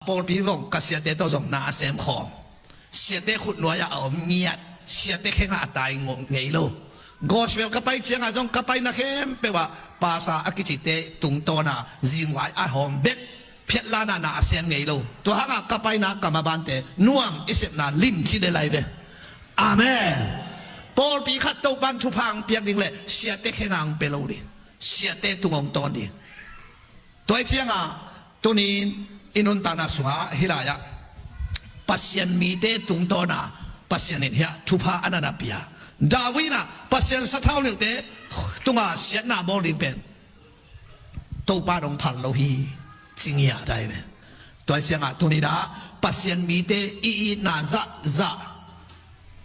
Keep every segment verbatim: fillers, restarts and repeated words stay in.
Pawlpi vong ka siate tawh zong na a sem khawm. Siate khutnuai-ah a om ngiat. Siate khengah a tai ngei lo. Gospel ka pai ciangah zong ka paina khempeuh ah pasa a kicite tungtawna zingvai a hawm bek. Phiatlanah na a sem ngei lo. Tua hangah ka paina ka mabante nuam i sepna limci le lai ve. Amen. Pawlpi khat Topan thupha hong piak ding le siate khengah hong pia lo ding. Siate tung hong tawn ding. Tua hi ciangah tunin i nuntakna sungah hih lai-ah Pasian mite tungtawna Pasian in hiah thupha a na na pia. David in ah Pasian sathau nilhte tungah siatna bawl ding pen Topa dong phal lo hi, ci ngiat ahi ve. Tua hi ciangah tunin ah Pasian mite i itna zahzah,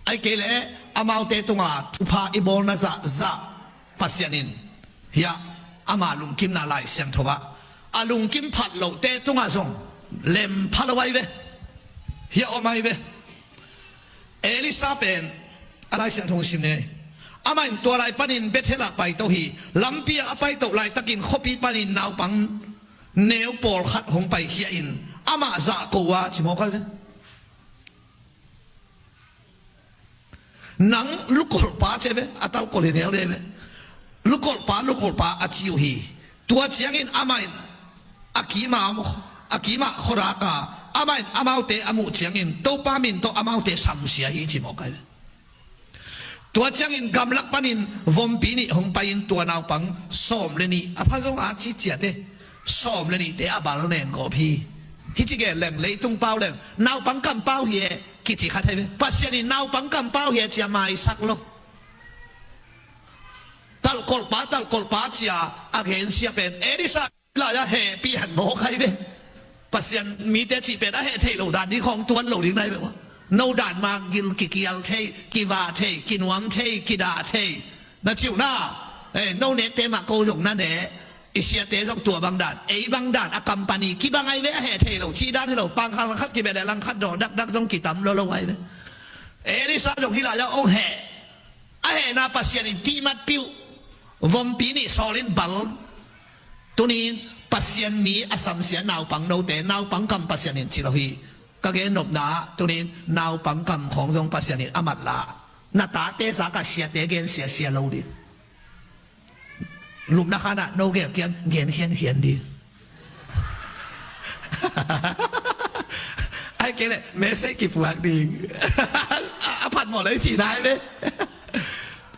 ahih kei leh amaute tungah thupha i bawlna zahzah Pasian in hiah ama lungkimna Lai Siangtho ah a lungkim phat lohte tungah zong lem pha lo ahi ve. Hiah om ahi ve. Elisha pen a Lai Siangtho hong sim ni. Amah in tua lai panin Bethel ah paito hi. Lampi ah a paitoh laitakin khuapi panin naupang neu pawlkhat hong paikhia in amah zahko a, ci mawk ahi ve. Nang lukolpa ci ve, a talkol hi neu le ve. Lukolpa, lukolpa a ci uh hi. Tua ciangin amah in a kimah, a kimah khuadak a, amah in amaute a muh ciangin Topa min tawh amaute samsia hi, ci mawk ahi ve. Tua ciangin gamlak panin vompi nih hong pai-in tua naupang sawm le nih a pha zong a ci ciat e. Sawm le nihte a bal nen gawp hi. Hih ci gen leng leitung pau leng naupang kampau hi e, kici kha thei ve. Pasian in naupang kampau hi e ci-a maisak lo. Talkolpa, talkolpa ci-a a gensia pen Elisha lai-ah hehpih han mawk ahi ve. Pasian mite cih pen a heh theih loh dan ding khawng tuan lo ding na hi ve ua. No dan mah gil kikial thei, kiva thei, kinuam thei, kidah thei. Na ci uh na, eh, no nekte mah ko zong na ne. I siate zong tua bang dan, ei bang dan, a company kibang ahi ve, a heh thei lo cih dan hi lo. Pangkhal langkhat kibet leh langkhat dawh dakdak zong kitam lo lo ahi ve. Elisha zong hih lai-ah hong heh. A hehna Pasian in tihmat pih uh. Vompi nih sawl in bal. Tunin Pasian mi a samsia naupang note, naupang kam Pasian in ci lo hi. Ka gen nopna ah tunin naupang kam khawng zong Pasian in a matla. Na tate zak ah siate gensia sia lo ding. Lupna khanah no gel kian gen khiankhian ding. Ahih kei leh message kipuak ding. A phat mawh lo i cih nai ve.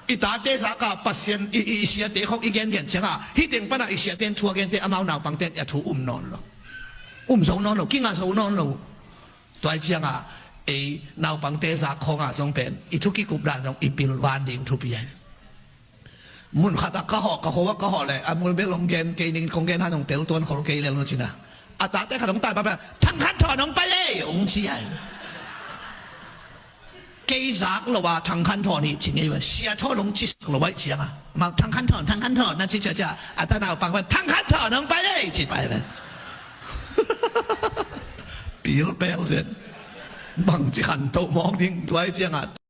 I tate zak ah Pasian i, i siate khawng i gengen ciangah hih teng panah i siate in thu a gente amau naupangte in a thu um nawn lo. Um zo nawn lo, kingah zo nawn lo. Tua hi ciangah ei naupangte zak khawngah zong pen i thu kikup dan zong i pilvan ding thupi ahi. Mun khatah ka hawh, ka kho ah ka hawh leh a mun bel hong gen kei ning, kong gen han hong tel tuan khol kei lel no cina. A tate khat hong tai pah pah, Thang Khan Thawn hong pai ei, hong ci ahi. Kei zak lo a Thang Khan Thawn hi ci ngei ve. Sia Thawn hong ci sak lo ahi ciangah, amau Thang Khan Thawn, Thang Khan Thawn na ci ciacia, a ta naupang pan Thang Khan Thawn hong pai ei ci pai ve. Pil pel zen. Bangci khanto mawk ding, tua hi ciangah